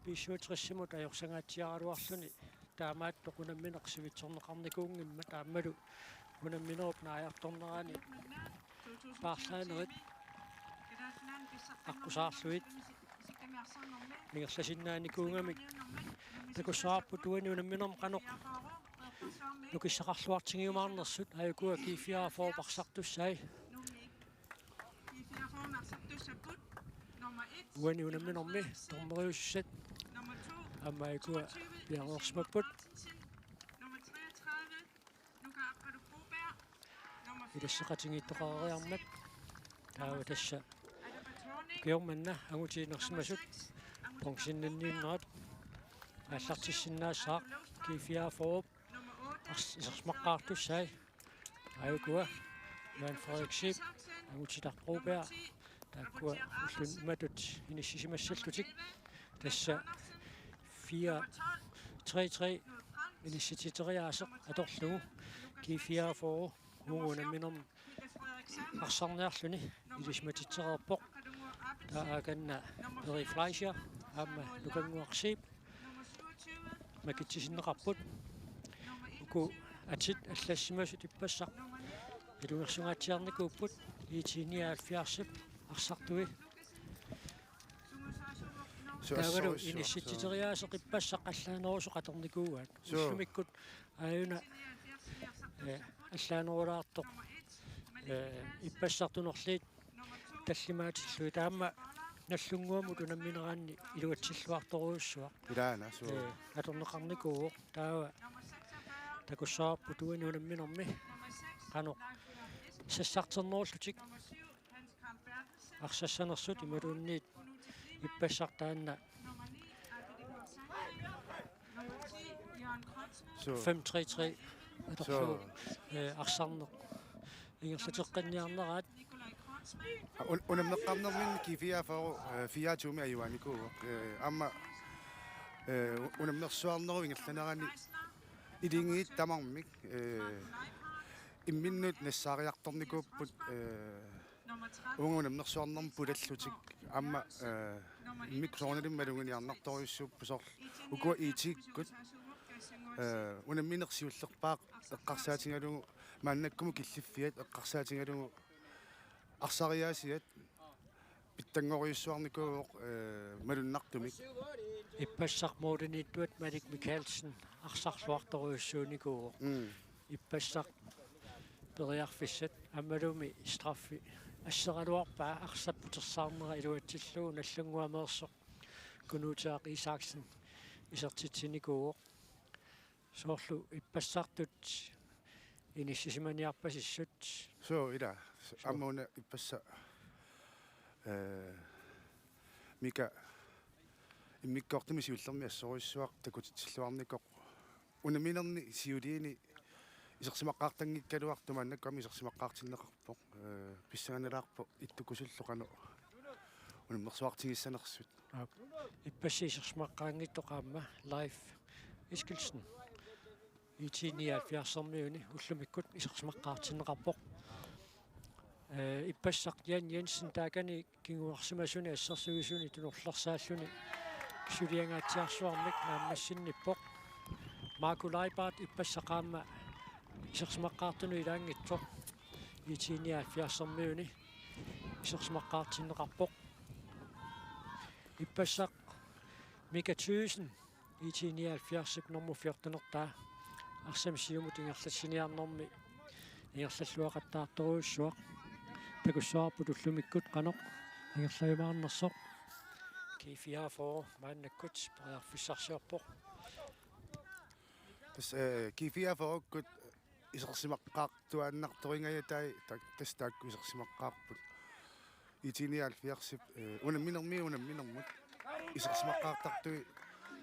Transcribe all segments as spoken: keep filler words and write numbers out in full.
B syvogtresimut ajorsangaatsiaraluarluni taamaattoq unammineq sivitsorneqarnikuunngimmat aammalu unamminerup naajartornerani paarlaanerit aqqusaarlugit ingerlasinnaanikuugamik takussavarput uani unamminermi qanoq nukissaqarluartigiumaarnersut. Aajuku G fireogfyrre arsartussai. Uani unamminermi dommeriussat aamma aajuku piareersimapput. Ilasseqatigiittoqareriarmat taava tassa ukioq manna angutiinersimasut bronzinniinnerat aallartissinnaassaaq G fireogfyrre ars-, isersimaqqaartussai. Aajuku Johan Frederik Zeeb, Anguti Broberg, taakkua ulluni imatut inissisimassallutik. Tassa fire tre tre inissititseriaaseq atorlugu G fireogfyrre uagut unamminermi arsarniarluni ilisimatitsereerpoq. Taava akanna Peri Fleischer aamma Nukannguaq Zeeb makitsisinneqarput. Uku atit allassimasut ippassaq ilungersungaatsiarnikuupput IT nioghalvfjerdsip arsartui. Taavalu inissititseriaaseq ippassaq allaanerusoq atornikuuaat. Ullumikkut aajuna, eh, allaanerulaartoq, eh, ippassaq tunorliit tallimaatillugit aamma Nagdlúnguamut unammineranni iluatsilluartorujussuaq. Ilaana, suu. Eh, atorneqarnikuuvoq taava takussavarput uani unamminermi qanoq sassarternerullutik arsassanersut imaluunniit ippassaq taanna fem tre tre atorlugu, eh, arsarneq ingerlateqqinniarneraat. Un-, unammeqqaarnerminni G fireogfyrre, eh, fire to-mi ajugaanikuuvoq. Eh, aamma, eh, unammersuarnerup ingerlanerani iligiit tamarmik, eh, imminnut nassaariartornikuupput, eh, uagut unammersuarnermut pulallutik aamma, eh, immikkut soorunalimi maluginiarnartorujussuupput soorlu ukua IT-kkut, eh, unammineq siullerpaaq eqqarsaatigalugu maannakkumut killiffiat eqqarsaatigalugu arsariaasiat pitsanngorujussuarnikuuvoq, eh, malunnartumik. Ippassaq målimiittuat Malik Mikaelsen arsarluartorujussuunikuuvoq. Mm. Ippassaq periarfissat aammalumi straffi asseraluarpaa arsap putersaarnera iluatsillugu Nagdlúnguameersoq Kunuuti Isaksen isertitsinikuuvoq. Soorlu ippassartut inissisimaniarpasissut. Suu, ila. Suu. Aamma una ippassaq, eh, Mika immikkoortumi siullermi assorujussuaq takutitsilluarnikoq. Unamminerni siuliini isersimaqqaartanngikkaluartoq maannakkut aamma isersimaqqaartinneqarpoq. Eh, pissanganalaarpoq ittukusullu qanoq unammersuartigissanersut. Aap. Ippassaq isersimaqqaanngitsoq aamma Leif Eskildsen. IT nioghalvfjerdsermiuni ullumikkut isersimaqqaartinneqarpoq. Eh, ippassaq Jan Jensen taakani kinguarsimasuni assersuisuni tunorlersaalluni suliangaatsiarsuarmik naammassinnippoq. Marco Leibart ippassaq aamma isersimaqqaartunut ilaanngitsoq IT nioghalvfjerdsermiuni isersimaqqaartinneqarpoq. Ippassaq Mika Thyssen IT nioghalvfjerdsip nummer fjortenertaa arsamik siumut ingerlatsiniarnermi ingerlalluaqattaartorujussuaq. Takussavarput ullumikkut qanoq ingerlajumaarnersoq. G fireogfyrre maannakkut periarfissarsiorpoq. Tassa, eh, G fireogfyrrekkut isersimaqqaartuaannartoringajatai ta-, tassa taakku isersimaqqaarput. IT nioghalvfjerdsip, eh, unamminermiit unamminermut isersimaqqaartartui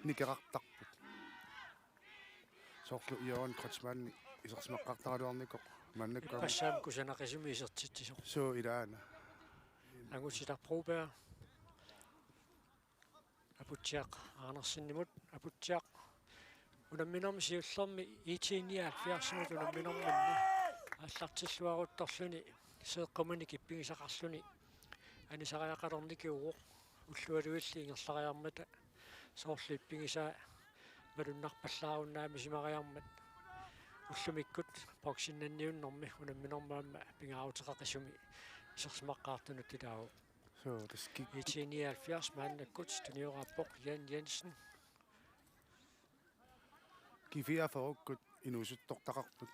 nikerartarput. Soorlu Jørgen Kreutzmann isersimaqqaartaraluarnikoq maannakkut aamma. Ippassaq aamma kusanaqisumik isertitsisoq. Suu, ilaana. Anguti Broberg. Aputsiaq Andersenimut, Aputsiaq unamminermi siullermi IT nioghalvfjerdsimut unamminerminni aallartilluaruttorluni seeqquminik ippigisaqarluni anisariaqalernikuuvoq ullualuilli ingerlariarmata soorlu ippigisaa malunnarpallaarunnaarsimariarmat ullumikkut boksinnanniunnermi unamminermi aamma pingaaruteqaqisumik isersimaqqaartunut ilaavoq. Suu, tassa ki-, I T nioghalvfjerds maannakkut tuniorarpoq Jan Jensen. G fireogfyrre-kkut inuusuttortaqarput.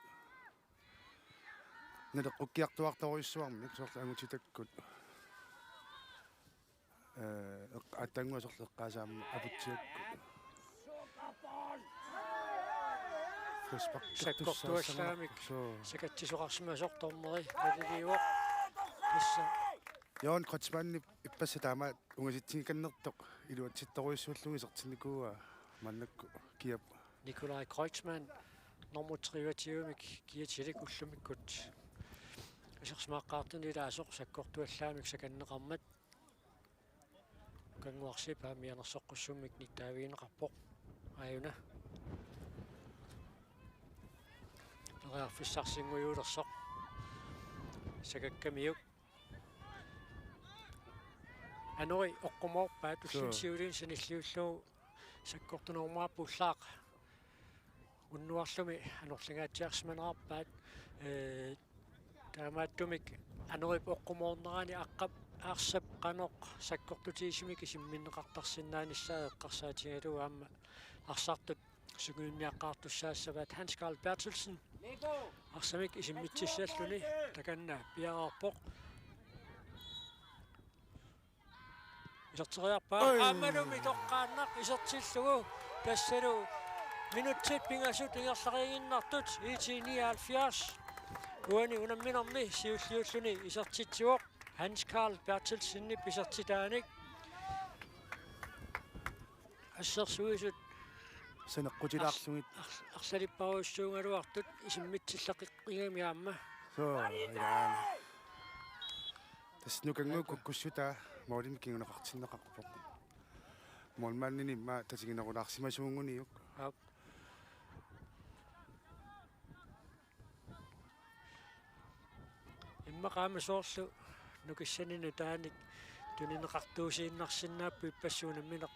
Naleqqukkiartuartorujussuarmik soorlu angutitakkut. Ee, eq-, aatsaannguaq soorlu eqqaasaammik aputsiakkut. Frisparkertussaassanerput. Sakkortuallaamik. Suu. Sakatsisoqarsimasoq dommeri naliliivoq. Tassa. Jørgen Kreutzmannip ippassaq taama ungasitsinikannertoq iluatsittorujussuullugu isertinnikuuaa maannakkut kiap. Nikolaj Kreutzmann, nummer treogtyve-mik kiatilik ullumikkut isersimaqqaartunut ilaasoq sakkortuallaamik sakanneqarmat. Nukannguaq Zeeb aamma mianersoqqussummik nittaavigineqarpoq. Aajuna. Periarfissarsinngujuulersoq. Sakakkamiuk. Anori oqqumoorpaat. Suu. Ulluni siulini sanilliullugu sakkortunerummaarpoq ullaaq. Unnuarlumi anorlingaatsiarsimanerarpaat, ee, taamaattumik anorip oqqumoornerani aqqap arsap qanoq sakkortutigisumik isimminneqartarsinnaanissaa eqqarsaatigalugu aamma arsartut sungiunniaqqaartussaassavaat. Hans Karl Berthelsen arsamik isimmitsissalluni takanna piareerpoq. Iserteriarpaa. Oj. Aammalumi toqqaannaq isertillugu. Tassalu minutsit pingasut ingerlariiginnartut I T nioghalvfjerds. Uani unamminermi siulliulluni isertitsivoq Hans Karl Berthelsenip isertitaanik. Assersuisut saneqqutilaarlugit. Ars-, ars-, arsalipparujussuugaluartut isimmitsillaqqigami aamma. Suu, ilaana. Tassa Nukannguup kukkussutaa målimik kinguneqartinneqarpoq. Målmandini immaqa tatiginerulaarsimasuuguniuk. Aap. Immaqa aamma soorlu nukissanik nutaanik tunineqartuusiinnarsinnaapput ippassaq unammineq.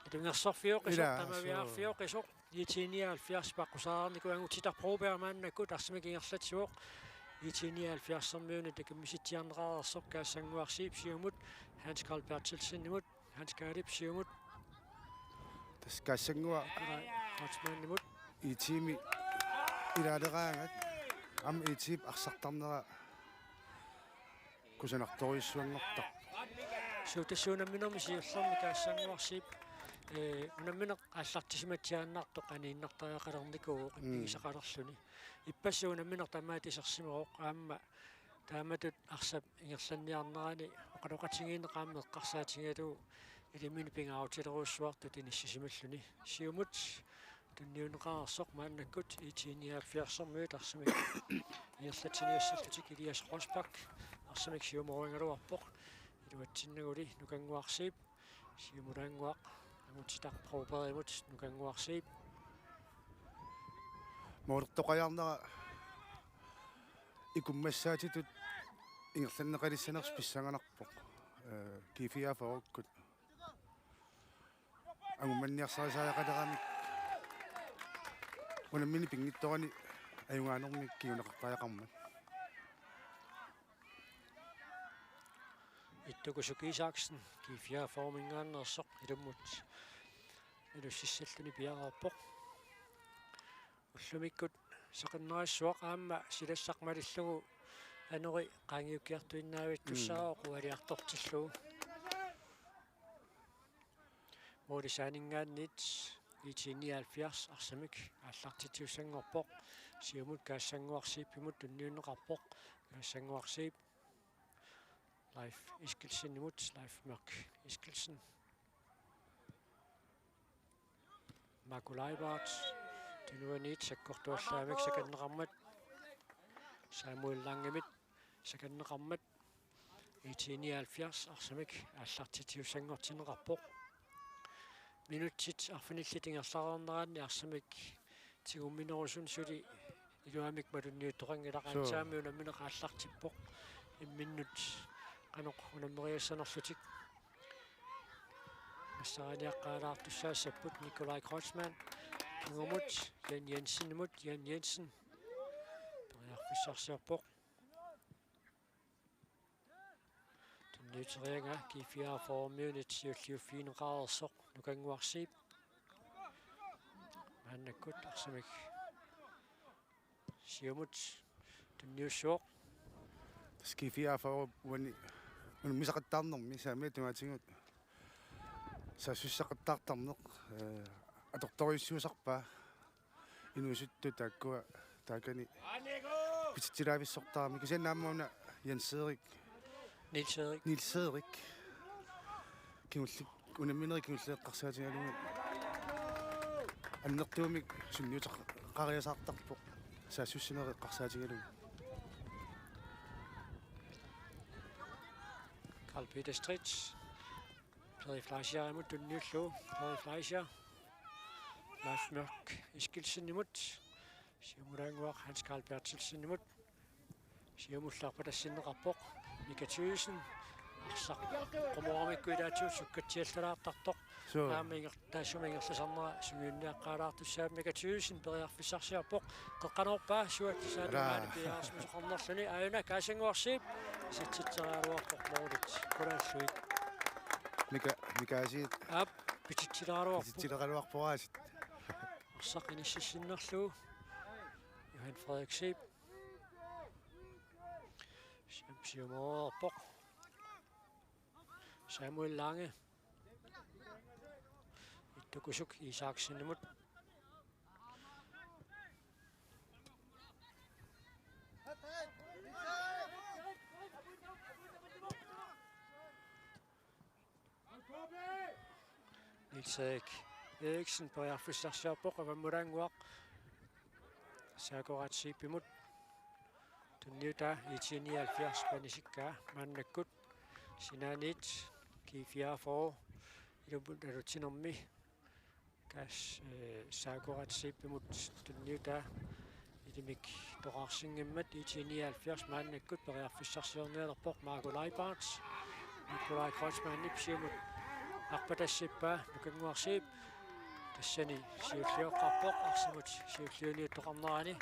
Ilungersorfioqisoq, ilaa, tamaviaarfioqisoq. I T nioghalvfjerds paqqusaarnikuuvoq, Angutitaq Broberg maannakkut arsamik ingerlatsivoq. I T nioghalvfjerds-ermiunit takimmitsiarneqareersoq Kaassannguaq Zeeb siumut, Hans Karl Berthelsenimut, Hans Karlip siumut. Tassa Kaassannguaq Kreutzmannimut. I T-mi ilaaleraangat. Aamma I T-p arsartarnera kusanartorujussuanngortarpoq. Suu, tassa unamminermi siullermi Kaassannguaq Zeeb, ee, unammineq aallartisimatsiaannartoq aniinnartariaqalernikuuvoq, mm, ippigisaqalerluni. Ippassaq unammineq tamaat isersimavoq aamma taamatut arsap ingerlanniarnerani oqaloqatigiinneq aamma eqqarsaatigalugu iliminut pingaarutilerujussuartut inissisimalluni. Siumut tunniunneqareersoq maannakkut I T nioghalvfjerds-ermiut arsamik ingerlatsiniassallutik. Elias Rosbach arsamik siumoorigaluarpoq. Iluatsinnaguli Nukannguaq Zeeb, siumulaannguaq Angutitaq Brobergimut. Nukannguaq Zeeb. Målertoqajaarnera ikummassaatitut ingerlanneqalissanersoq pissanganarpoq. Ee, G fireogfyrre-kkut angummanniarsarisariaqaleramik unammineq pinngitsoorani ajugaanermik kinguneqartariaqarmat. Ittoq Kusuki Isaksen, G fireogfyrre-minngaanneersoq, ilummut ilussissalluni piareerpoq. Ullumikkut seqinnerussuaq aamma silassaq malillugu anori qaangiukkiartuinnaavittussaavoq, mm, ualiartortillugu. Målip saaninngaanniit I T nioghalvfjerds arsamik aallartitsisussanngorpoq. Siumut Kaassannguaq Zeebimut tunniunneqarpoq. Kaassannguaq Zeeb Leif Eskildsenimut, Leif Mørk Eskildsen. Marco Leibart, tunuaniit sakkortuallaamik sakanneqarmat. Samuel Langemit sakanneqarmat. I T nioghalvfjerds arsamik aallartitsisussanngortinneqarpoq. Minutsit arfinillit ingerlareerneranni arsamik tigumminerusuni suli iluamik malunniuttoqanngilaq. Suu. Aatsaammi unammineq aallartippoq. Imminnut qanoq unammeriassanerlutik. Saaniaqqaalaartussaassapput Nikolaj Kreutzmann. Kingumut Jan Jensenimut, Jan Jensen. Periarfissarsiorpoq. Tunniuteriaraa G fireogfyrre-miunit siulliuffigineqareersoq Nukannguaq Zeeb. Maannakkut arsamik siumut tunniussuoq. Tassa G fireogfyrre uani unammisaqattaarnermi saamiata tungaatigut saassussaqattaartarneq, eh, atortorujussuusarpaa inuusuttut taakkua taakani pititsilaavissortarami, kisianni aamma una Jens Erik, Niels Erik. Niels Erik kingulleq unamminerit kingulleq eqqarsaatigalugu annertuumik sunniuteqariasaartarpoq saassussinerit eqqarsaatigalugu. Karl Peter Stritz. Peri Fleischerimut tunniullugu. Peri Fleischer. Lars Mørk Eskildsenimut. Siumulaannguaq Hans Karl Berthelsenimut. Siumullu arpatassinneqarpoq Mika Thyssen. Arsaq qumooramikku ilaatigut sukkatsiallalaartartoq. Suu. Aamma inger-, taassuma ingerlasarnera sungiunniaqqaalaartussaammat. Mika Thyssen periarfissarsiorpoq. Qeqqanoorpaa suat saani Alaa. Maani piaarsimasoqarnerluni. Aajuna Kaasannguaq Zeeb. Sitsitseriaraluarpoq målit. Kulaallugit. Mika, Mikaasiit. Aap, pititsileraluarpoq. Pititsileraluarpoq aasiit. Arsaq inississinnerlugu. Johan Frederik Zeeb. Sium-, siumoorpoq. Samuel Lange. Ittukusuk Isaksenimut. Niels Erik Eriksen periarfissarsiorpoq avammulaannguaq. Saakoraat Zeebimut. Tunniutaa I T nioghalvfjerds panisikkaa maannakkut. Sinaaniit G fireogfyrre ilumut alutsinermi. Kas, eh, Saakoraat Zeebimut tunniutaa. Ilimik toqarsinngimmat I T nioghalvfjerds maannakkut periarfissarsiornialerpoq Marco Leibart. Nikolaj Kreutzmannip siumut arpatassippaa Nukannguaq Zeeb. Tassani siullioqqaarpoq arsamut siulliuniuttoqarnerani.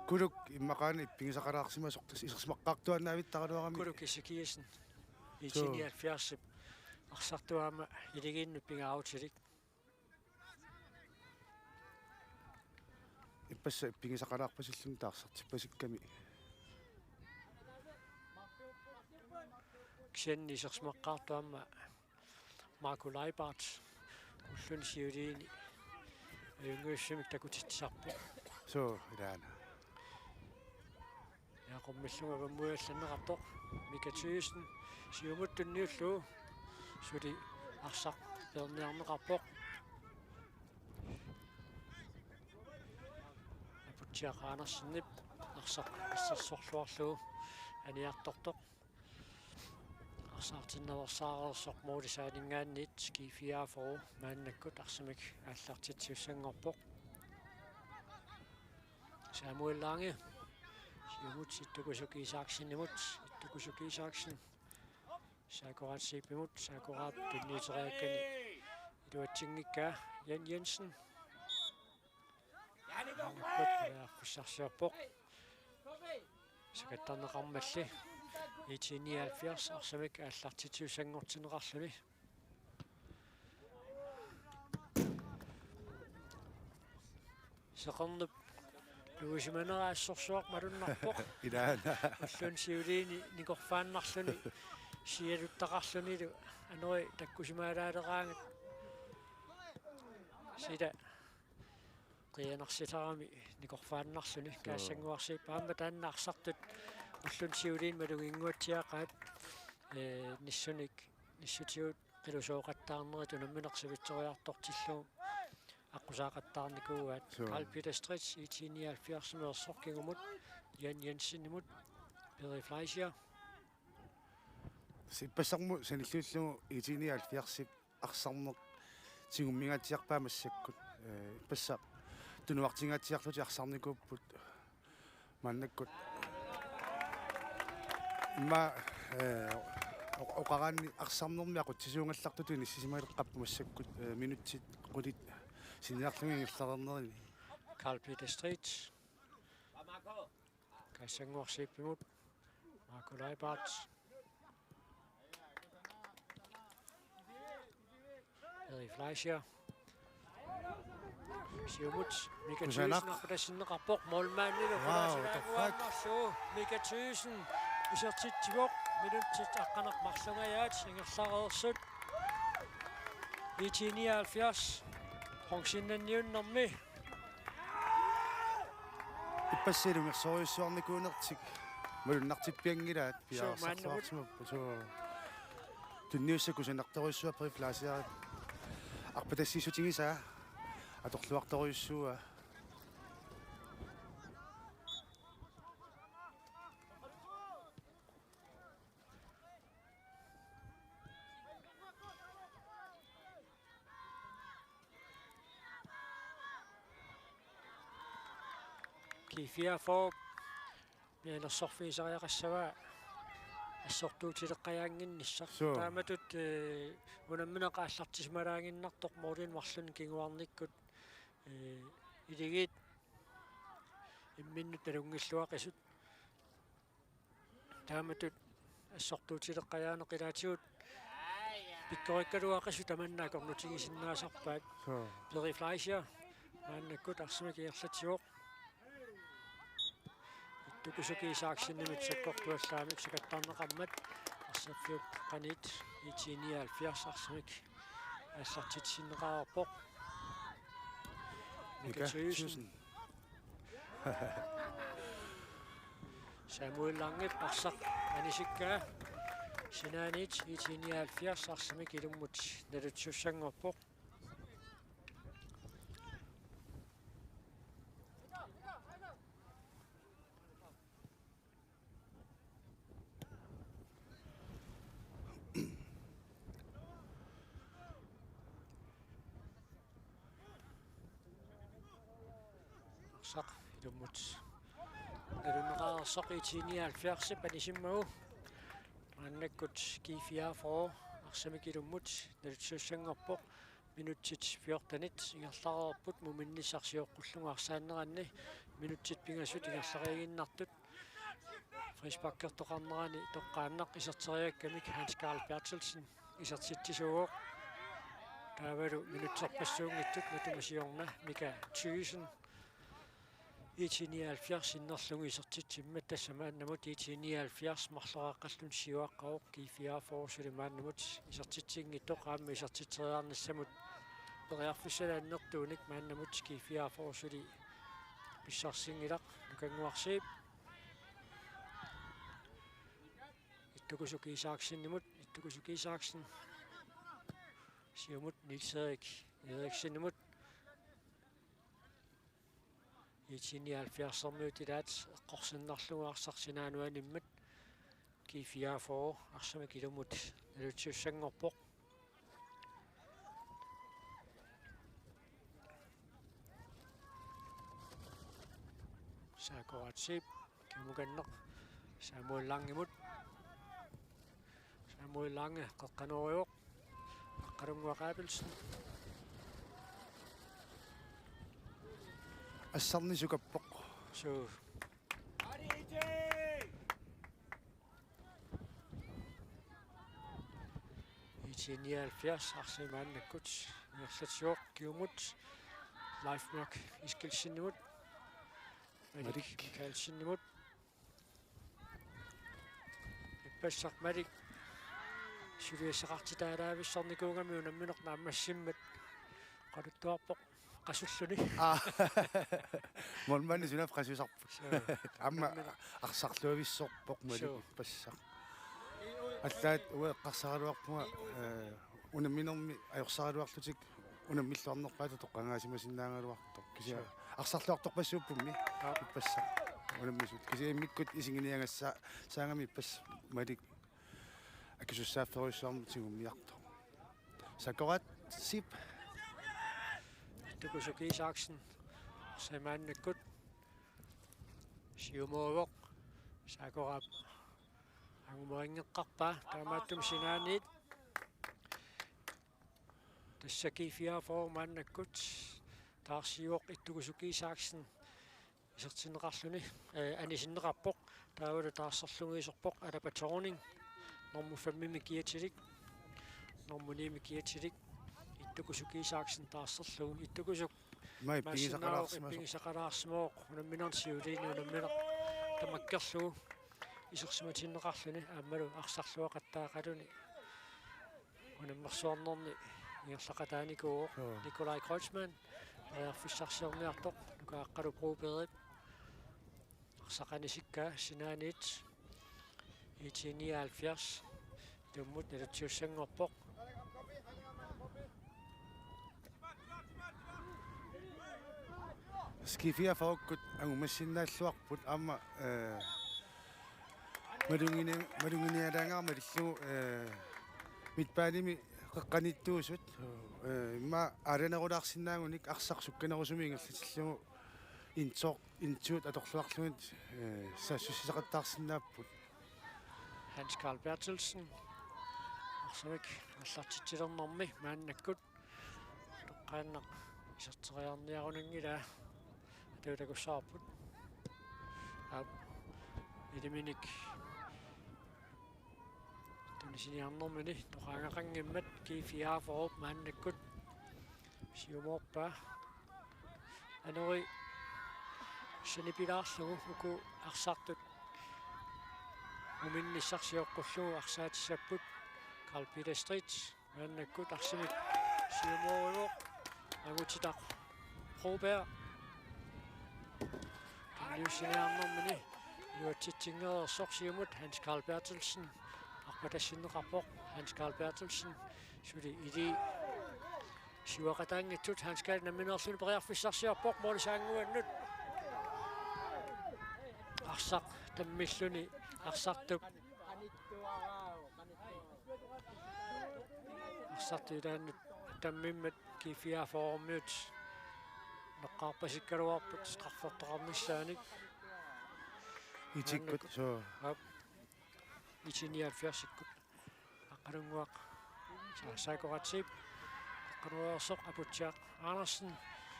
Kuluk immaqaana ippigisaqalaarsimasoq tassa isersimaqqaartuaannaavittaraluarami. Kuluk Ezekiassen. Suu. I T nioghalvfjerdsip arsartuaama iligiinnut pingaarutilik. Ippassaq ippigisaqalaarpasilluni taarsartippasikkami. Kisianni isersimaqqaartuaama Marco Leibart ulluni siuliini ajunngitsumik takutitsisarpoq. Suu, ilaana. Ja, qummillunga avammui allanneqartoq. Mika Thyssen siumut tunniullugu. Suli arsaq peerniarneqarpoq. Aputsiaq Andersenip arsaq assersorluarlugu aniartortoq. Arsartinnaveersaarersoq målisaaninngaanniit G fireogfyrre maannakkut arsamik aallartitsisussanngorpoq. Samuel Lange. Siumut Ittukusuk Isaksenimut. Ittukusuk Isaksen. Saakoraat Zeebimut. Saakoraap tunniuteriakkani iluatsinngikkaa Jan Jensen. Maannakkut periarfissarsiorpoq. Sakattarneqarmalli I T nioghalvfjerds arsamik aallartitsisussanngortinneqarluni. Seqernup nuisimanera assorsuaq malunnarpoq. Ilaana. Ulluni siuliini nikorfaannarluni sialuttaqarlunilu anori takkusimaalaaleraangat. Sila qiianarsitarami nikorfaannarluni. Suu. Kaasannguaq Zeeb aamma taanna arsartut ulluni siuliini maluginnguatsiaqaat, ee, nissunik, nissutigut qilusooqattaarnerit unammineq sivitsoriartortillugu aqqusaaqattaarnikuugaat. Suu. Karl Peter Stritz, I T nioghalvfjerds-imeersoq kingumut, Jan Jensenimut, Peri Fleischer. Ippassarmut sanilliullugu I T nioghalvfjerdsip arsarneq tigummingaatsiarpaa massakkut. Ee, ippassaq tunuartingaatsiarlutik arsarnikuupput maannakkut. Immaqa, ee, Oq-, oqaraanni arsarnermi aqutsisuugallartutut inissisimaleqqaarput massakkut, eh, minutsit qulit sinniarlugit ingerlareernerini. Karl Peter Street. Kassannguaq Zeebimut. Marco Leibart. Erik Fleischer. Siumut Mika Kusanaq. Thyssen arpatassinneqarpoq, målmandilu. Wow, qulaasilaanguaannarlugu Mika Thyssen isertitsivoq, minutsit aqqaneq-marlungajaat ingerlareersut. IT nioghalvfjerds bronzennanniunnermi. Ippassaq ilungersorujussuarnikuunertik malunnartippianngilaat. Suu, maannamut. Piareersarluarsimapput, suu. Tunniussaq kusanartorujussuaq Erik Fleischer. Arpatassiissutigisaa atorluartorujussuuaa. G fireogfyrre mianersorfigisariaqassavaa assortuutileqqajaannginnissaq. Suu. Taamatut, eh, unammineq aallartisimalaannginnartoq målinik marlunnik kinguarnikkut, eh, iligiit imminnut nalunngilluaqisut. Taamatut assortuutileqqajaaneq ilaatigut pikkorikkaluaqisut tamanna akornutigisinnaasarpaat. Suu. Erik Fleischer maannakkut arsamik ingerlatsivoq. Ittukusuki Isaksenimit sakkortuallaamik sakattarneqarmat arsarfiup qanit IT nioghalvfjerds arsamik aallartitsisinneqareerpoq. Mika Mika Thyssen. Thyssen. Samuel Langep arsaq anisikkaa sinaaniit IT nioghalvfjerds arsamik ilummut naluttussanngorpoq. Arsaq ilummut nalunneqareersoq IT nioghalvfjerdsip anisimmagu. Maannakkut G fireogfyrre arsamik ilummut naluttussanngorpoq. Minutsit fjortenit ingerlareerput muminnissaq sioqqullugu arsaanneranni. Minutsit pingasut ingerlariiginnartut. Frisparkertoqarnerani toqqaannaq iserteriakkamik Hans Karl Berthelsen isertitsisuuvoq. Taavalu minutserpassuunngitsut matuma siorna Mika Thyssen IT nioghalvfjerds sinnerlugu isertitsimmat, tassa maannamut IT nioghalvfjerds marloriaqqalluni siuaqqavoq, G fireogfyrre suli maannamut isertitsinngitsoq, aamma isertitseriarnissamut periarfissanik annertuunik maannamut G fireogfyrre suli pissarsinngilaq. Nukannguaq Zeeb. Ittukusuki Isaksenimut, Ittukusuki Isaksen. Siumut Niels Erik Eriksenimut. IT nioghalvfjerdsermiut ilaat eqqorsinnarlugu arsaq sinaanut animmat. G fireogfyrre arsamik ilummut naluttussanngorpoq. Saakoraat Zeeb, kimukanneq Samuel Langemut. Samuel Lange, qeqqanoorivoq. Aqqalunnguaq Abelsen. Assarni sukappoq. Suu. IT nioghalvfjerds arsamik maannakkut ingerlatsivoq, kiumut Leifmark Eskildsenimut. Malik Malik. Mikaelsenimut. Ippassaq Malik. Suliassaqartitaalaavissornikuugami unammineq naammassimmat. Oqaluttuarpoq qasulluni. Aa. Målmandi sunaaffa qasusarpoq. Suu. Aamma arsarluavissorpoq Malik. Suu. Ippassaq. Allaat uanga eqqarsaraluarpunga, eh, unamminermi ajorsaraluarlutik unammilluarnerpaatut toqqagaasimasinnaagaluartoq. Kisianni arsarluartorpassuuppummi. Aap. Ippassaq unammisut. Kisianni immikkut isiginiagassaa-, saagami ippassaq Malik akisussaafferujussuarmik tigummiartoq. Saakoraat Zeeb. Ittukusuki Isaksen. Arsamik maannakkut. Siumuuvoq. Saakoraap Angumerinngeqqarpaa taamaattumik sinaaniit. Tassa G fireogfyrre maannakkut taarsiuvoq Ittukusuk Isaksen isertinneqarluni, eh, anisinneqarpoq. Taavalu taarserlungiisorpoq Alaba Thorning. Normu femmimi kiatilik. Normu niimi kiatilik. Ittukusuk Isaksen taarserlugu. Ittukusuk Mai maassinnaavoq, pigisaqalaarsimasoq. Pigisaqalaarsimavoq. Unamminermi siuliini unammineq tamakkerlugu isersimatinneqarluni aammalu arsarluaqattaaqaluni. Unammersuarnerni ingerlaqataanikuuvoq. Joo. Nikolaj Kreutzmann, periarfissarsiorniartoq, Nuka Aqqalu Brobergip arsaq anisikkaa sinaaniit I T nioghalvfjerds, ilummut nalitsiussanngorpoq. G fireogfyrre-kkut angumassinnaalluarput aamma, eh, malunngini-, malunnginialaangaaramik malillugu, eh, midtbanemi qeqqaniittuusut, eh, immaqa aalanerulaarsinnaagunik arsaq sukkanerusumik ingerlatillugu inter-, intersuut atorluarlugit, eh, saassussisaqattaarsinnaapput. Hans Carl Berthelsen. Arsamik aallartitsilernermi maannakkut toqqaannaq iserteriarniarunanngilaa. Atuutakussaarput. Aap. Iliminik tunisiniarnermini toqaagaqanngimmat G fireogfyrre maannakkut siumoorpaa. Anori sanipilaarlugu uku arsartut uminnissaq sioqqullugu arsaatissapput. Carl Peter Street maannakkut arsamik siumooruvoq. Angutitaq Broberg. Tunniussiniarnermini iluatsitsinngereersoq siumut Hans Carl Berthelsen. Arpatassinneqarpoq Hans Carl Berthelsen. Suli ili siuaqataanngitsut Hans Carl nammineerluni periarfissarsiorpoq moolisaannguannut. Arsaq tammilluni arsartup. Arsartup ilaannut tammimmat G fireogfyrre-miut naqqaarpasikkaluarput straffertoqarnissaanik. Itikkut, suu. Aap. I T nioghalvfjerds-ikkut. Aqqalunnguaq. Sa-, Saako Ratsip. Aqqalunnguaq Aputsiaq Andersen.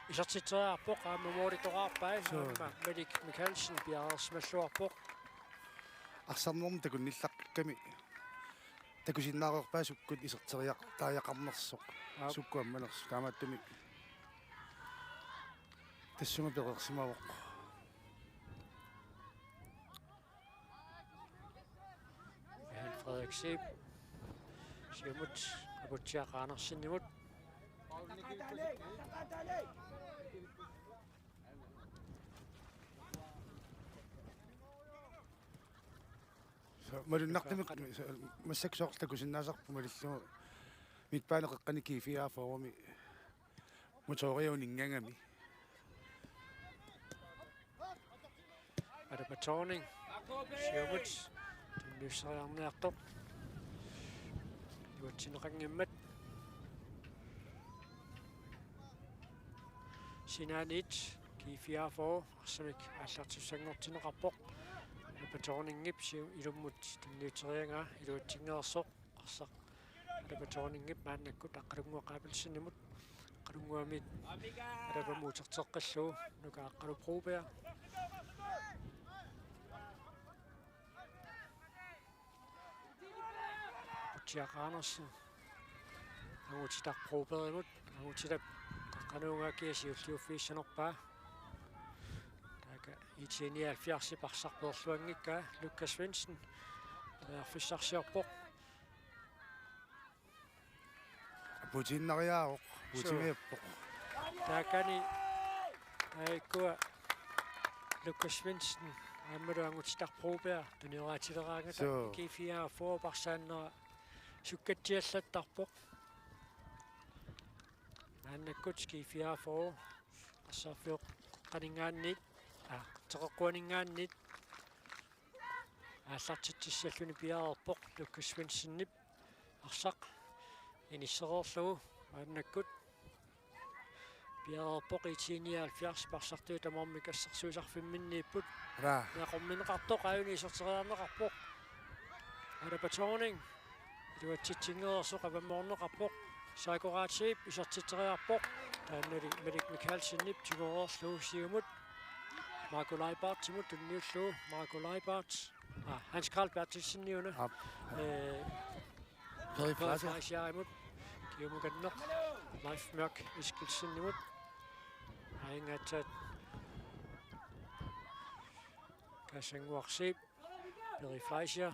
Isertitseriarpoq aamma moolitoqarpai. Suu. Aamma Malik Mikkelsen piareersimalluarpoq. Arsarnermut takunnillaqqakkami. Takusinnaareerpaa sukkut iserteriaq-, taajaqqaarnersoq. Aap. Sukkut ammanersoq. Taamaattumik tassunga pereersimavoq. Johan Frederik Zeeb. Siumut Aputsiaq Andersenimut. Suu, malunnartumik, suu, massakkut soorlu takusinnaasarput malillugu midtbane qeqqani G fireogfyrre-mi motoriuninngagami. Alaba Thorning. Siumut. Tunniusseriarniartoq. Iluatsinneqanngimmat. Sinaaniit G fireogfyrre arsamik aallartissanngortinneqarpoq. Alaba Thorningip siu-, ilummut tunniuteriaraa iluatsinngeersoq. Arsaq Alaba Thorningip maannakkut Aqqalunnguaq Abelsenimut. Aqqalunnguamiit Alabamut uterteqqillugu Nuka Aqqalu Broberg. Aputsiaq Andersen. Angutitaq Brobergimut. Angutitap qaqqanuugaakia siulliuffigissanerpaa. Taakku I T nioghalvfjerds-ip arsaq peerluanngikkaa Lukas Svendsen. Periarfissarsiorpoq. Puutiinnariaavoq, suu, puutimajappoq. Taakani, aa, ikkua Lukas Svendsen aammalu Angutitaq Broberg tunioraatsileraangata. Suu. G fireogfyrre arsaannera sukkatsiallattarpoq. Maannakkut G fireogfyrre arsarfioqqaningaanniit, aa, teqeqquaningaanniit aallartitsissalluni piareerpoq Lukas Svendsenip. Arsaq inissereerlugu maannakkut piareerpoq I T nioghalvfjerds-ip arsartui tamarmik assersuisarfimminniipput. Raa. Naqorminneqartoq aajuna iserteriarneqarpoq. Alaba Thorning. Iluatsitsinngeersoq avammoorneqarpoq. Saakkoraatiip isertitseriarpoq. Taannali Malik Mikaelsenip tigoreerlugu siumut. Marco Leibartsimut tunniullugu. Marco Leibart. Ah, Hans Karl Berthelsenimut. Aap. Eh, Peri Peri Fleischer. Fleischerimut. Kiumukanneq. Leif Mørk Eskildsenimut. Aingaatsat. Kassannguarsiip. Peri Fleischer.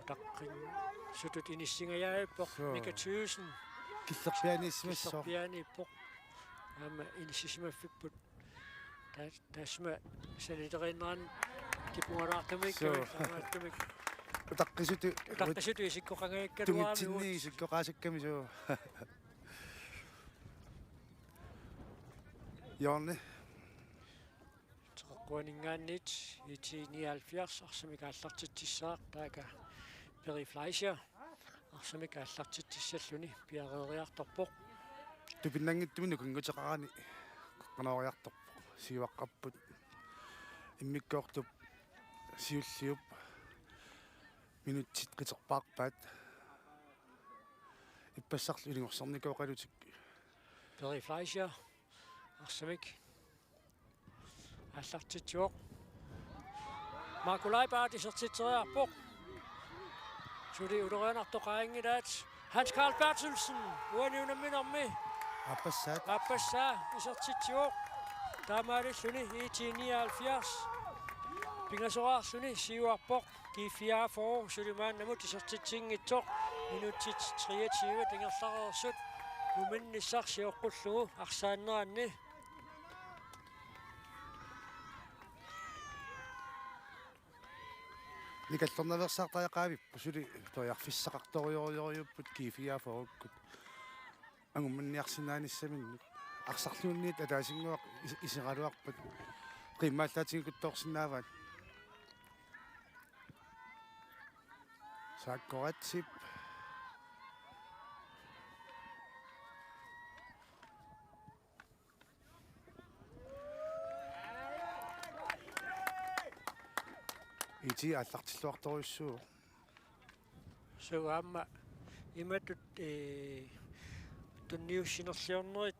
Utaqqisutut inissingajaappoq. Suu. Mika Thyssen. Killerpiaaniissimassaaq. Killerpiaaniippoq. Aamma inissisimaffipput. Ta-, tassuma sanileriinnerani kipungalaartumik. Suu. Taamaattumik. Utaqqisutut. Utaqqisutut isikkoqangajakkaluarami. Tungitsinni isikkoqaasakkamik suu. Hjørne. Teqeqquaninngaanniit I T nioghalvfjerds arsamik aallartitsissaaq, taakku Peri Fleischer arsamik aallartitsissalluni piareeriartorpoq. Tupinnanngitsumik nukinguteqarani qanooriartorpoq. Siuaqqapput. Immikkoortup siulliup minutsit qiterpaarpaat. Ippassarlu ilungersornikooqalutik. Peri Fleischer arsamik aallartitsivoq. Marco Leibart isertitseriarpoq. Suli ulorianartoq qaangilaat. Hans Karl Berthelsen, uani unamminermi. Aappassaat. Aappassaa isertitsivoq. Taamaalilluni I T nioghalvfjerds pingasoraarluni siuarpoq. G fireogfyrre suli maannamut isertitsinngitsoq. Minutsit treogtyve ingerlareersut numinnissaq sioqqullugu arsaanneranni. Nikallernaveersaartariaqaavippoq suli periarfissaqartorujussuuvoq G fireogfyrrekkut. Angummanniarsinnaanissaminnut. Arsarluunniit ataasinnguaq is-, iseraluarpat. Qiimmaallaatigikuttoorsinnaavaat. Saakkoratsiip. I T aallartilluartorujussuuvoq. Suu aamma imatut, eh, tunniussinerliornerit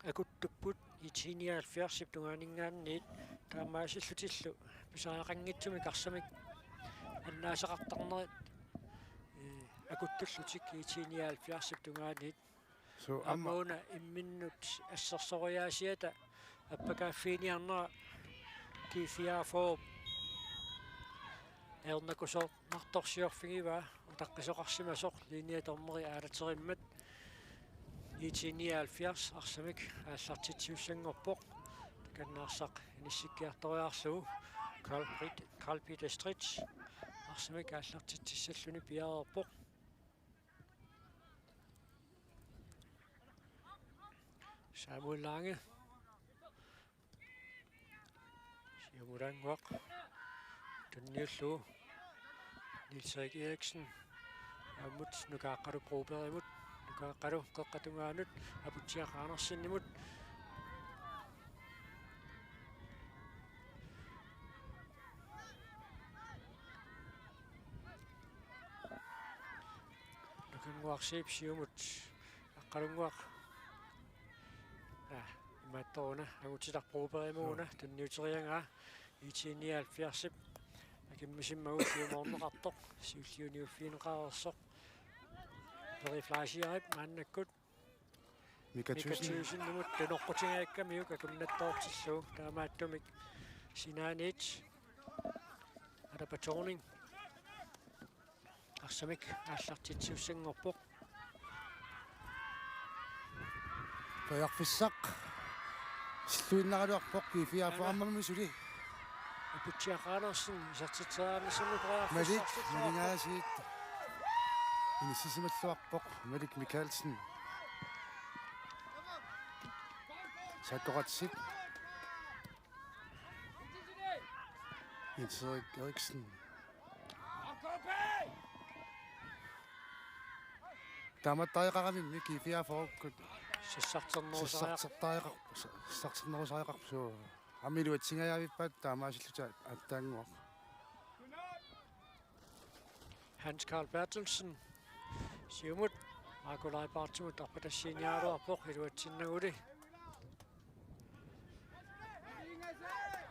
akuttupput I T nioghalvfjerdsip tungaaninngaanniit taamaasillutillu pisariaqanngitsumik arsamik annaasaqartarnerit, eh, akuttullutik I T nioghalvfjerdsip tungaaniit. Suu, aamma aamma una imminnut assersuutigaasiata appakaaffiiniarnera G fireogfyrre ajornakusoornartorsiorfigivaa utaqqisoqarsimasoq linjedommeri aalaterimmat. I T nioghalvfjerds arsamik aallartitsisussanngorpoq. Takannaarsaq inissikkiartoriarlugu Carl Pit-, Carl Peter Stritz arsamik aallartitsissalluni piareerpoq. Samuel Lange. Siumulaannguaq. Tunniullugu. Niels Erik Eriksen. Ammut Nuka Aqqalu Brobergimut. Nuka Aqqalu qeqqata tungaanut. Aputsiaq Andersenimut. Nukannguarsiip siumut. Aqqalunnguaq. Aa, imaattoruna, angutitaq Brobergimut una, tunniuteriaraa, I T nioghalvfjerdsip akimmisimmagu siumoorneqartoq, siulliuniuffigineqareersoq. Peri Fleischerip maannakkut. Mika Mika Thyssen. Thyssenimut tunoqqutigaakka miuk akunnattoortillugu, taamaattumik sinaaniit. Alaba Thorning. Arsamik aallartitsisussanngorpoq. Periarfissaq. Silluinnaraluarpoq G fireogfyrre aamma suli. Aputsiaq Andersen isertitseriarnissamut Malik, periarfissarsitsisoq. Malingaasiit. Inissisimalluarpoq Malik Mikaelsen. Saakkoratsiip. Niels Erik Eriksen. Taamattariaqaramimmi G fireogfyrrekkut. Sassarternerusariaq-, sassartertariaqar-, sassarternerusariaqarpoq suu. Aamma iluatsingajaavippaat taamaasilluta aatsaannguaq. Hans Karl Berthelsen. Siumut. Marco Leibartsimut arpatassiiniaraluarpoq iluatsinnaguli.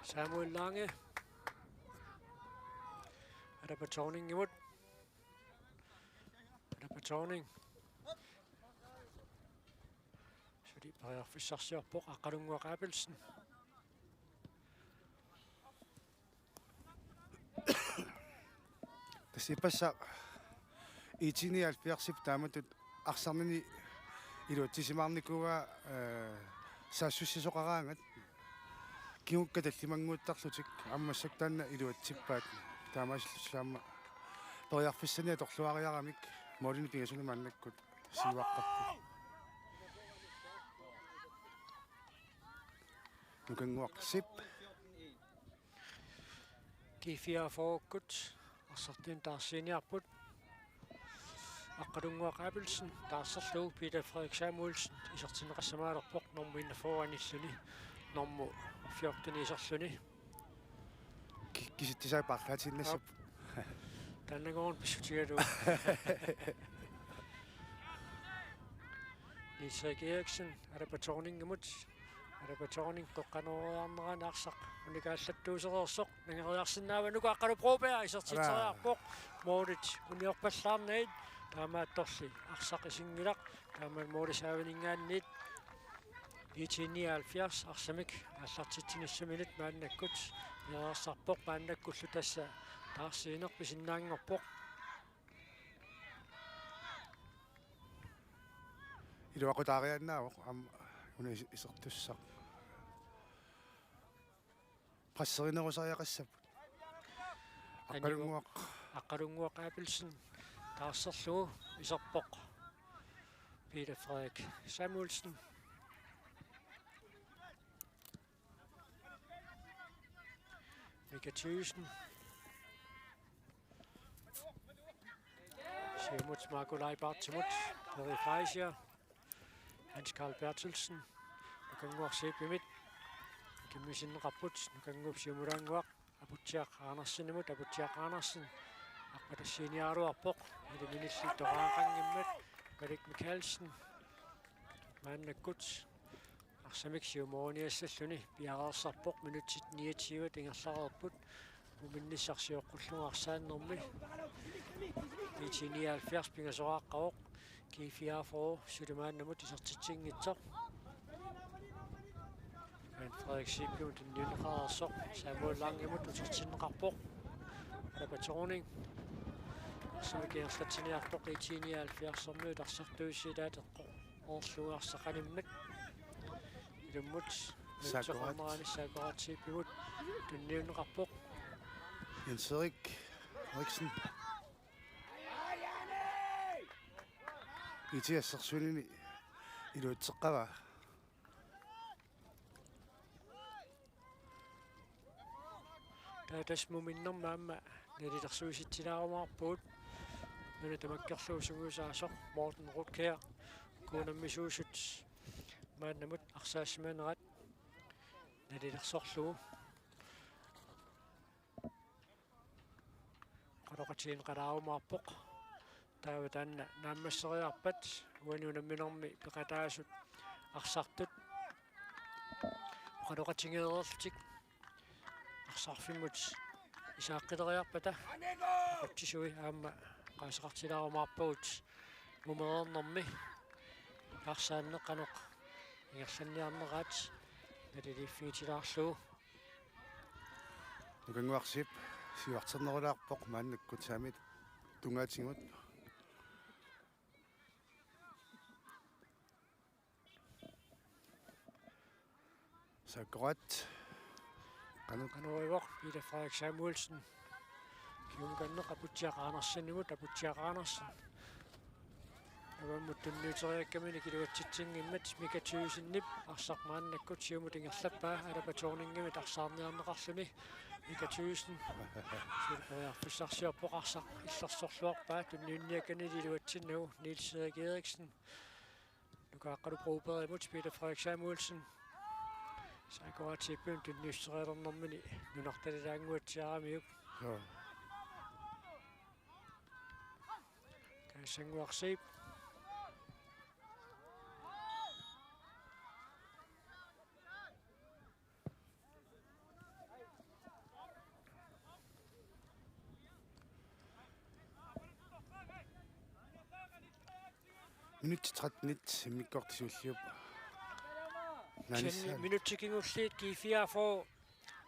Samuel Lange. Alapa Thorningimut. Alapa Thorning. Suli periarfissarsiorpoq Aqqalunnguaq Abelsen. Tassa ippassaq I T nioghalvfjerdsip taamatut arsarnini iluatsisimaarnikuuaa, eh, saassussisoqaraangat. Kingukka tallimannguuttarlutik aamma massakkut taanna iluatsippaat, taamaasillutik aamma periarfissanik atorluariaramik målinik pingasuni maannakkut siuaqqapput. Nukannguaq Zeeb. G fireogfyrre-kkut arsartunik taarsiiniarput. Aqqalunnguaq Abelsen taarserlugu Peter Frederik Samuelsen isertinneqassamaalerpoq nummer enogfyrre anilluni, nummer fjorten iserluni. Ki-, kisitsisaa paarlaatiinnassapput. Aap. Taannagoorn pissutigalugu. Niels Erik Eriksen, Alapa Thorningimut. Alapa Thorning qeqqanooriarnerani arsaq unikaallattuusereersoq. Nangeriarsinnaava Nuka Aqqalu Broberg isertitseriarpoq. Målit uniorpallaarnagit. Taamaattorli arsaq isinngilaq. Taamaammat målit saavaninngaanniit. I T nioghalvfjerds arsamik aallartitsinissaminut maannakkut. Niarsarpoq maannakkullu tassa taarsiineq pisinnaanngorpoq. Iluaqutaariaannaavoq aamma una is-, isertussaq. Presserinerusariaqassapput. Aqqalunnguaq. Aqqalunnguaq Abelsen taarserlugu iserpoq Peter Frederik Samuelsen. Mika Thygesen. Siumut Marco Leibartsimut. Peri Fleischer. Hans Karl Berthelsen. Nukannguaq Zeebimit. Kimmisinneqarput. Nukannguup siumulaannguaq Aputsiaq Andersenimut. Aputsiaq Andersen arpatassiiniaraluarpoq. Ili minillit toqaaqanngimmat. Malik Mikaelsen. Maannakkut arsamik siumoriniassalluni piareersarpoq, minutsit niogtyve ingerlareerput. Muminnissaq sioqqullugu arsaannermi. I T nioghalvfjerds pingasoqaqqavoq. G fireogfyrre suli maannamut isertitsinngitsoq. Hans Frederik Zeebimut tunniunneqareersoq. Samuel Langemut utertinneqarpoq. Alapa Thorning. Arsamik ingerlatsiniartoq I T nioghalvfjerdsimiut arsartuussilaat eqqoq. Oorlugu arsaq animmat. Ilummut. Sakuraat. Mitsoqarnerani Sakuraat Zeebimut tunniunneqarpoq. Jens Erik Eriksen. I T assersuinini iluatseqqavaa. Taava tassa muminnermi aamma nalilersuisitsilaarumaarpugut. Nuna tamakkerlugu sungiusaasoq Morten Rutger. Kuunammisuusut maannamut arsaassimanerat nalilersorlugu. Oqaloqatigineqalaarumaarpoq. Taava taanna naammasseriarpat uani unamminermi peqataasut arsartut oqaloqatigeereerlutik arsarfimmut isaaqqileriarpata aqutsisui aamma oqaaseqartilaarumaarpagut mumereernermi arsaanneq qanoq ingerlanniarneraat naliliiffigitilaarlugu. Nukannguaq Zeeb siuarternerulaarpoq maannakkut saamiata tungaatigut. Sakuraat. Qanoq. Qanoq ivoq, Peter Frederik Samuelsen. Kiumukanneq Aputsiaq Andersenimut, Aputsiaq Andersen. Avammut tunniuteriakkaminik iluatsitsinngimmat Mika Thygsenip arsaq maannakkut siumut ingerlappaa, Alapa Thorningimit arsaarniarneqarluni. Mika Thygsen. Suli periarfissarsiorpoq arsaq illersorluarpaa, tunniunniakkanili iluatsinnagu Niels Erik Eriksen. Nuka Aqqalu Brobergimut Peter Frederik Samuelsen. Sakuraat Zeebimut tunniusserialernermini nunartalilaannguatsiaramiuk. Joo. Sannguarsiip. Minutsit tretten immikkoortut siulliupput. Nanissaat. Minutsit kingulliit G fireogfyrre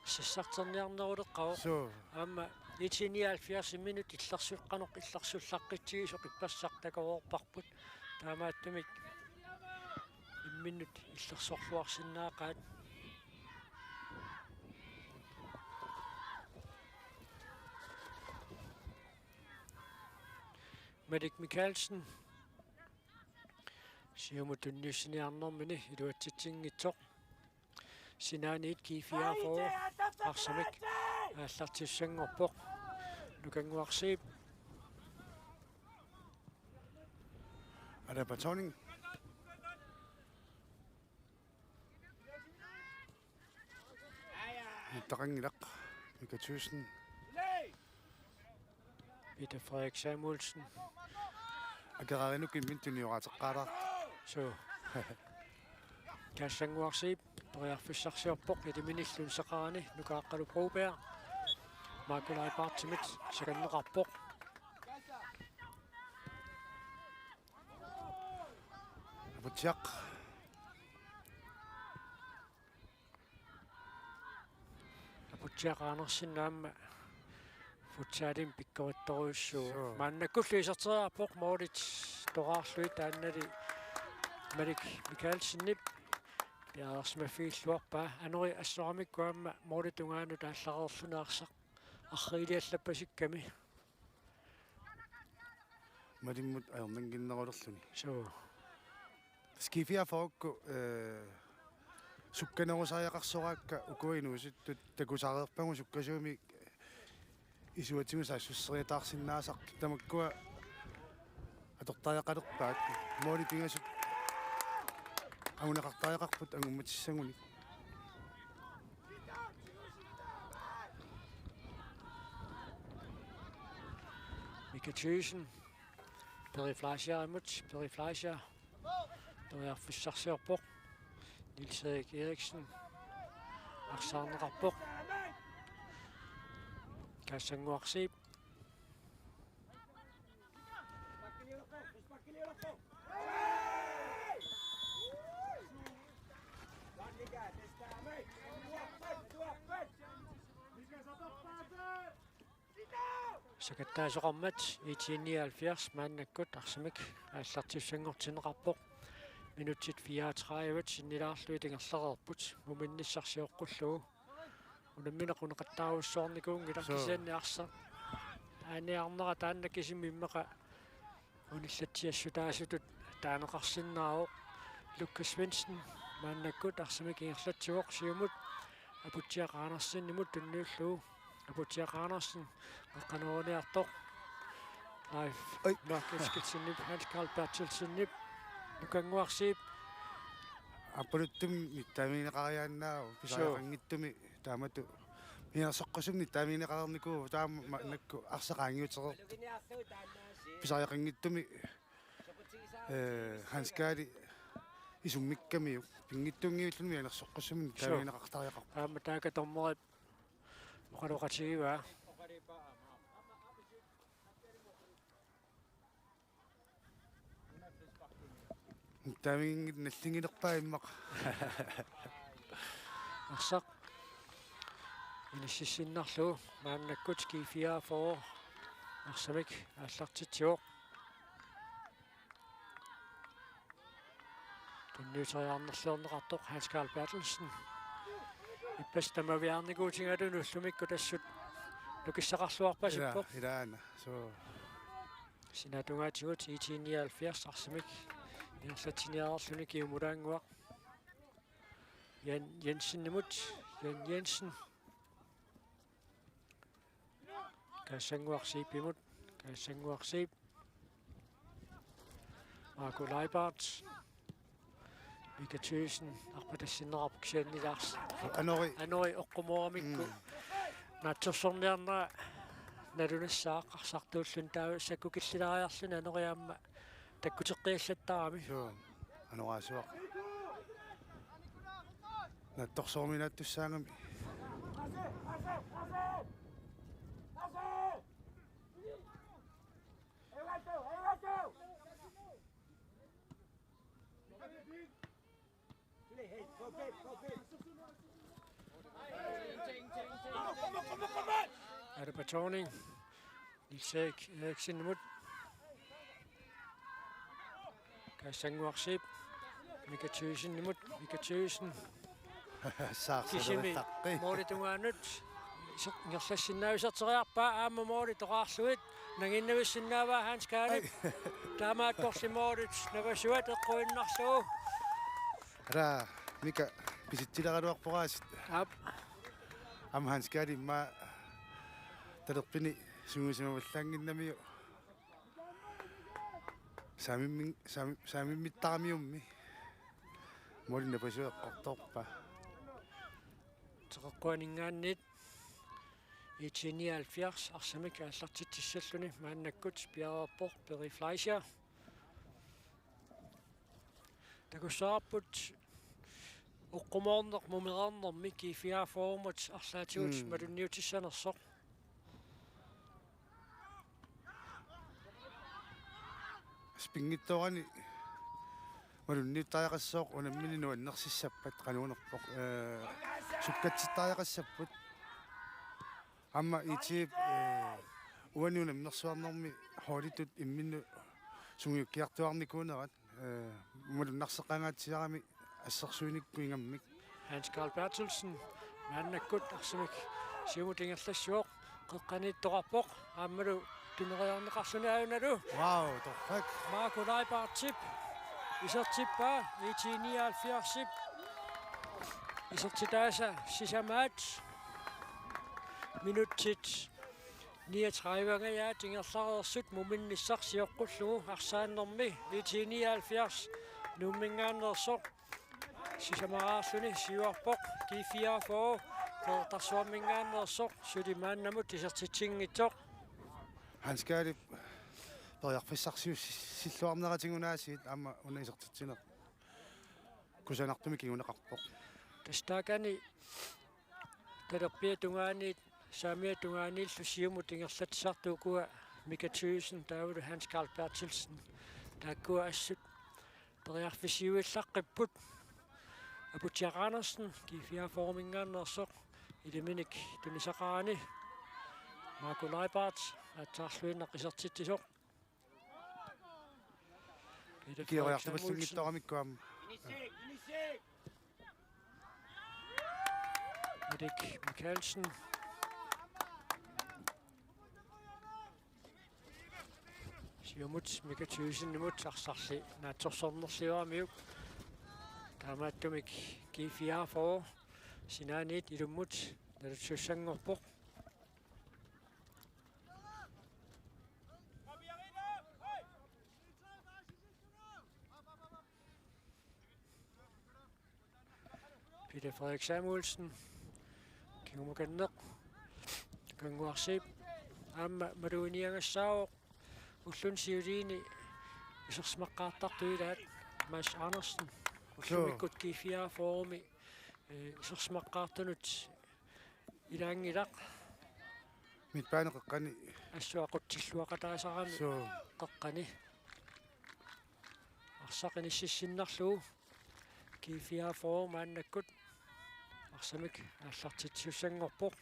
sassarterniarneruleqqavoq. Suu. Aamma I T nioghalvfjerds minut illersut qanoq illersullaqqitsigisoq ippassaq takoreerparput. Taamaattumik imminnut illersorluarsinnaaqaat. Malik Mikaelsen. Siumut tunniussiniarnermini iluatsitsinngitsoq. Sinaaniit G fireogfyrre arsamik aallartissanngorpoq. Nukannguarsiip. Alaba Thorning. Nittaqanngilaq. Mika Thyssen. Peter Frederik Samuelsen. Akerarinuku imminut tunioraateqqaalaartoq. Suu. Kassannguarsiip periarfissarsiorpoq, iliminillu inisseqarani Nuka Aqqalu Broberg. Marco Leibartsimit sakanneqarpoq. Aputsiaq. Aputsiaq Andersen aamma futsalimi pikkorittorujussuuvoq. Suu. Maannakkullu iserteriarpoq målit toraarlugit, taannali Malik Mikaelsenip piareersimaffigilluarpaa. Anori assoramikku aamma målip tungaanut aallareerluni arsaq arriiliallappasikkami. Malimmut ajornannginnerulerluni. Suu. G fireogfyrre, eh, sukkanerusariaqarsoraakka ukua inuusuttut takusareerpagut sukkasuumik isuatigut saassusseriataarsinnaasartut, tamakkua atortariaqalerpaat. Målit pingasut anguneqartariaqarput angummatigissagunik. Mika Thyssen. Peri Fleischerimut, Peri Fleischer. Periarfissarsiorpoq. Niels Erik Eriksen. Arsaarneqarpoq. Kassannguarsiip. Sakattaasoqarmat I T nioghalvfjerds maannakkut arsamik aallartissanngortinneqarpoq. Minutsit fireogtredive sinnilaarlugit ingerlareerput. Muminnissaq sioqqullugu. Unammineq uneqattaarujussuarnikuunngilaq. Suu. Kisianni arsaq aaniarnera taanna kisimi immaqa unillatsiassutaasutut taaneqarsinnaavoq. Lukas Svendsen maannakkut arsamik ingerlatsivoq siumut Aputsiaq Andersenimut tunniullugu. Aputsiaq Andersen qaqqaneruniartoq. Ai. Ai. Mark Eskildsenip, Hans Karl Berthelsenip, Nukannguarsiip. Aappaluttumik nittaamineqariaannaavoq. Suu. Pisariaqanngitsumi taamatut mianersoqqusumik nittaamineqareernikuuvoq, taama maannakkut arsaq qaangiutereerpoq. Pisariaqanngitsumi, eh, Hans Karli isummikkamiuk. Pinngitsunngiulluni mianersoqqusumik. Suu. Nittaamineqartariaqarpoq. Aamma taakku dommerit oqaloqatigivaa. Taamaaginnarlugu nalliginerpaa immaqa. Arsaq inississinnarlugu maannakkut G fireogfyrre arsamik aallartitsivoq. Tunniuteriarnerluarneqartoq Hans Karl Berthelsen. Ippassaq tamaviaarnikuutigalugu ullumikkut assut nukissaqarluarpasippoq. Ila-, ilaana. Suu. Sinaatungaatigut I T nioghalvfjerds arsamik ingerlatsiniarluni Kiumulaannguaq. Jan Jensenimut, Jan Jensen. Kassannguaq Zeebimut, Kassannguaq Zeeb. Marco Leibart. Mika Thyssen, arpatassinneqarpoq kisianni Lars. Anori. Anori oqqumooramikku. Mm. Naatsorsorniarnera Nalunassaaq arsartuulluni taava sakkukillilaariarluni anoriaamma takkuteqqiallattarami. Suu, anoraasuaq. Naatsorsuuminaattussaagami. Alupa Thorning. Niels Erik Eriksenimut. Kassannguarsiip. Mika Thygsenimut. Mika Thygsen. Kisimi. Saarsaleritaqqi. Mooli tungaanut. Iser-, ingerlassinnaavissarteriarpaa aamma mooli toqaarlugit. Nanginnavissinnaavaa Hans Kaalip. Ai. Taamaattorli moolit. Navassuat eqquinnarlugu. Ara, Mika, pisitsileqaluarporaasi. Aap. Aamma Hans Kaalip immaqa talerpini sungiusimavallaannginnamiuk. Saamimmi-, saami-, saamimmittaramiummi. Mooli napasua eqqortorpaa. Teqeqquaninngaanniit I T nioghalvfjerds arsamik aallartitsissalluni maannakkut piareerpoq Peri Fleischer. Takussavarput oqqumoorneq mumereernermi G fireogfyrremut arlaatigut Mm. malunniutissanersoq. Spinngitsoorani malunniuttariaqassooq unammineq nuannersissappat qanuunerpoq, eh, sukkatsittariaqassapput. Aamma I T-p, eh, uani unammersuarnermi holditut imminnut sungiukkiartuaarnikuunerat, eh, malunnarseqqaangaatsiarami assersuinikkut ingammik. Hans Carl Berthelsen maannakkut arsamik siumut ingerlassuoq qeqqaniittoqarpoq aammalu tuneriarneqarluni ajunalu. Wow, torrak. Marco Leibartip isertippaa I T nioghalvfjerdsip isertitaasa sisamaat minutsit niogtredive-ngajaat ingerlareersut muminnissaq sioqqullugu arsaannermi I T nioghalvfjerds Nuumminngaanneersoq sisamaraarluni siuarpoq G fireogfyrre Qeqertarsuarminngaanneersoq suli maannamut isertitsinngitsoq. Hans Kaalip periarfissarsiussilluarneratigut aasiit aamma una isertitsineq kusanartumik kinguneqarpoq. Tassa taakani talerpiata tungaaniit saamiata tungaaniillu siumut ingerlatsisartut ukua Mika Thygesen taavalu Hans Carl Berthelsen. Taakkua assut periarfissiuillaqqippput. Aputsiaq Andersen, G fireogfyrre-minngaanneersoq, ilaminik tunisaqarani. Marco Leibart, aatsaarluinnaq isertitsisoq. Peter Frederik Samuelsen. Kioriartumalluinngitsoramikku aamma. Erik Mikaelsen. Siumut Mika Thygsenimut arsarli naatsorsornerlioramiuk. Taamaattumik G fireogfyrre sinaaniit ilummut naluttussanngorpoq. Peter Frederik Samuelsen. Kingumukanneq. Tukannguarsiip. Aamma maluginiagassaavoq. Ulluni siuliini isersimaqqaartartut ilaat Mads Andersen. Suu. Ullumikkut G fireogfyrre-mi, eh, isersimaqqaartunut ilaanngilaq. Midtbane qeqqani. Assut aqutsilluaqataasarami. Suu. Qeqqani. Arsaq inississinnarlugu G fireogfyrre maannakkut arsamik aallartitsisussanngorpoq.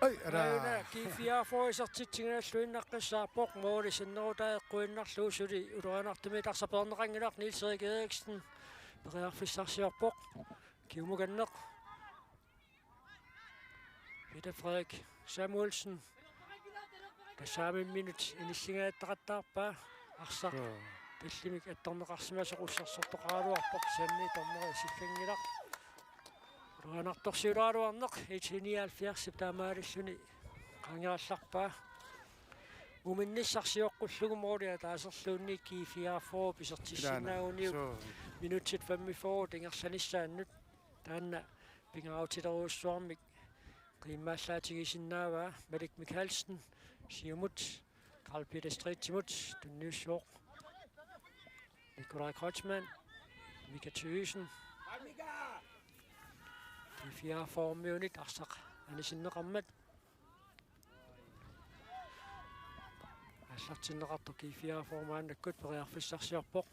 Ai, ara. Aana G fireogfyrre isertitsigalluinnaqqissaarpoq, mooli sinnerutaa eqquinnarlugu suli ulorianartumik arsaq peerneqanngilaq. Niels Erik Eriksen periarfissarsiorpoq. Kingumukanneq. Peter Frederik Samuelsen. Tassaaminut inissingajattaqattaarpaa arsaq. Joo. Tallimik attorneqarsimasoq ussersortoqaraluarpoq, kisianni dommeri sikkanngilaq. Ulorianartorsiuleraluarneq I T nioghalvfjerdsip taamaalilluni qaangerallarpaa. Muminnissaq sioqqullugu mooli ataaserluunniit G fireogfyrre isertissinnaaguniuk. Ilaana. Suu. Minutsit femogfyrre ingerlanissaannut. taanna pingaarutilerujussuarmik qiimmaallaatigisinnaavaa. Malik Mikaelsen, siumut, Karl Peter Stridtimut, tunniussivoq Nikolaj Kreutzmann, Mika Thygesen. G fireogfyrre-miunit arsaq anisinneqarmat. Aallartinneqartoq G fireogfyrre maannakkut periarfissarsiorpoq.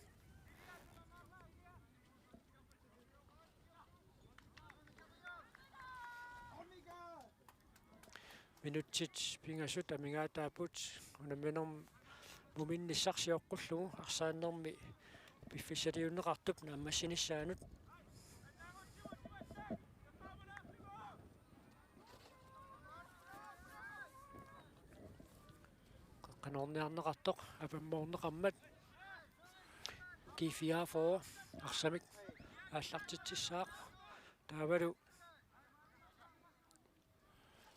Minutsit pingasut amigaataapput unamminermut muminnissaq sioqqullugu arsaannermi piffissaliunneqartup naammassinissaanut. Qeqqanoorniarneqartoq apammoorneqarmat. G fireogfyrre arsamik aallartitsissaaq. Taavalu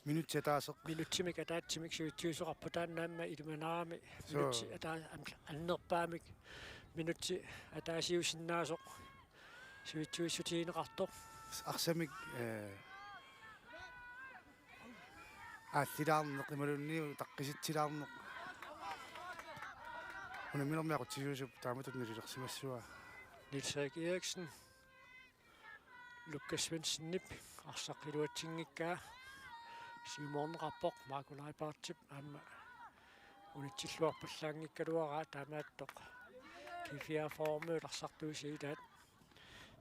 minutsit ataaseq. Minutsimik ataatsimik sivitsuisoqarpoq, taanna aamma ilimanarami. Suu. Minutsit ataa-, am-, annerpaamik. Minutsit ataasiusinnaasoq sivitsuissutigineqartoq. Arsamik, eh, aallilaarneq imaluunniit utaqqisitsilaarneq. Unamminermi aqutsisuusup taamatut nalilersimassavaa. Niels Erik Eriksen. Lukas Svendsenip arsaq iluatsinngikkaa siumoorneqarpoq, Marco Leibartip aamma unitsilluarpallaanngikkaluaraa. Taamaattoq G fireogfyrre-miut arsartuisa ilaat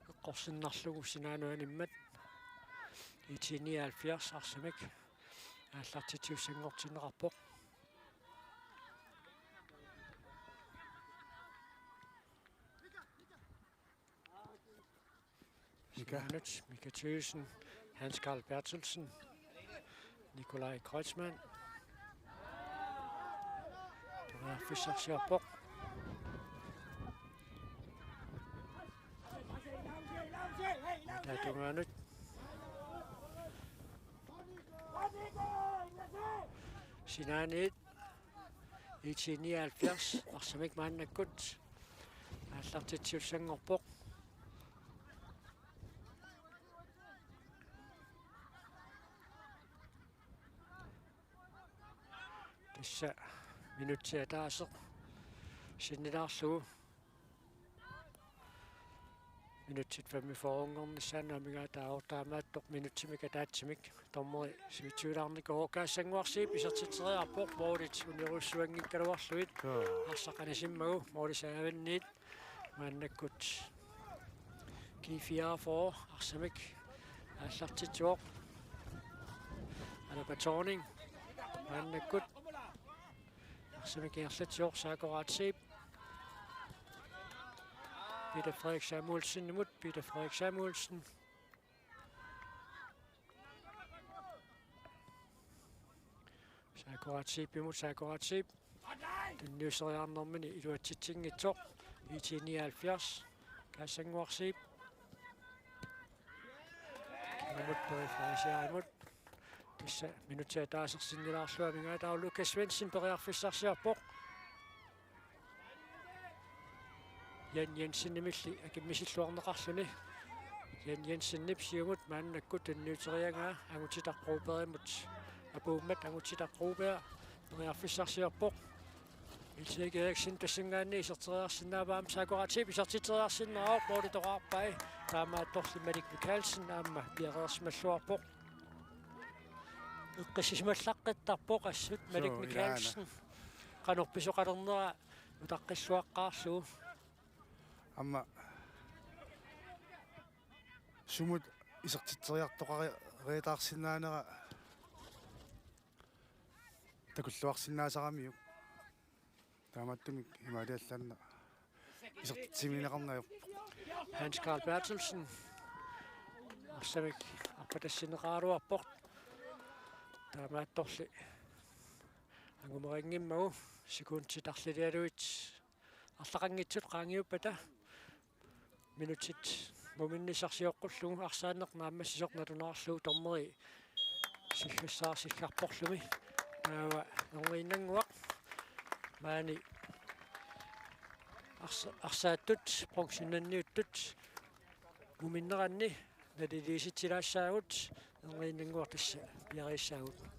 eqqorsinnarlugu sinaanut animmat. IT nioghalvfjerds arsamik aallartitsisussanngortinneqarpoq. Mika. Sinaanut Mika Thygesen, Hans Karl Berthelsen, Nikolaj Kreutzmann. Periarfissarsiorpoq. Taava tungaanut. Sinaaniit IT nioghalvfjerds arsamik maannakkut aallartitsisussanngorpoq. Tassa minutsit ataaseq sinnilaarlugu. Minutsit femogfyrre-nngornissaannut amigaataavoq, taamaattoq minutsimik ataatsimik dommeri sivitsuilaarnikuuvoq. Kaassanguarsiip isertitseriarpoq, målit uniorujussuanngikkaluarlugit. Joo. Arsaq anisimmagu, målit saavanniit maannakkut G fireogfyrre arsamik aallartitsivoq. Alaba Thorning maannakkut arsamik ingerlatsivoq, Saako Rathseb. Peter Frederik Samuelsenimut, Peter Frederik Samuelsen. Saako Rathsebimut, Saako Rathseb. Tunniusseriarnermini iluatsitsinngitsoq. IT nioghalvfjerds. Kaassanguarsiip. Kingumut Peri Freiserimut. Tassa minutsit ataaseq sinnilaarlugu amigaataavoq, Lukas Svendsen periarfissarsiorpoq. Jan Jensenimilli akimmisilluarneqarluni. Jan Jensenip siumut maannakkut tunniuteriaraa Angutitaq Brobergimut. Apuummat Angutitaq Broberg periarfissarsiorpoq. Niels Erik Eriksen tassanngaanniit iserteriarsinnaavaa, aamma Saako Rathseb isertitseriarsinnaavoq, målitoqarpai. Taamaattorli Malik Mikaelsen aamma piareersimalluarpoq. Eqqissisimallaqqittarpoq assut Malik Suu, Mikaelsen. Ilaana. Qanoq pisoqalernera utaqqilluaqqaarlugu. Aamma sumut isertitseriartoqariataarsinnaanera takulluarsinnaasaramiuk. Taamaattumik imaaliallaannaq isertitsimineqarneq ajorpoq. Hans Karl Berthelsen arsamik arpatassinneqaraluarpoq. Taamaattorli angumerinngimmagu sekundit arlalialuit arlaqanngitsut qaangiuppata minutsit muminnissarsioqqullugu arsaanneq naammassisoq nalunaarlugu dommeri siggassaarsiggarporlumi. Taava erniinnannguaq maani arsa-, arsaattut bronzennanniuttut muminneranni naliliisitsilaassaagut, erniinninnguaq tassa piareersaagut.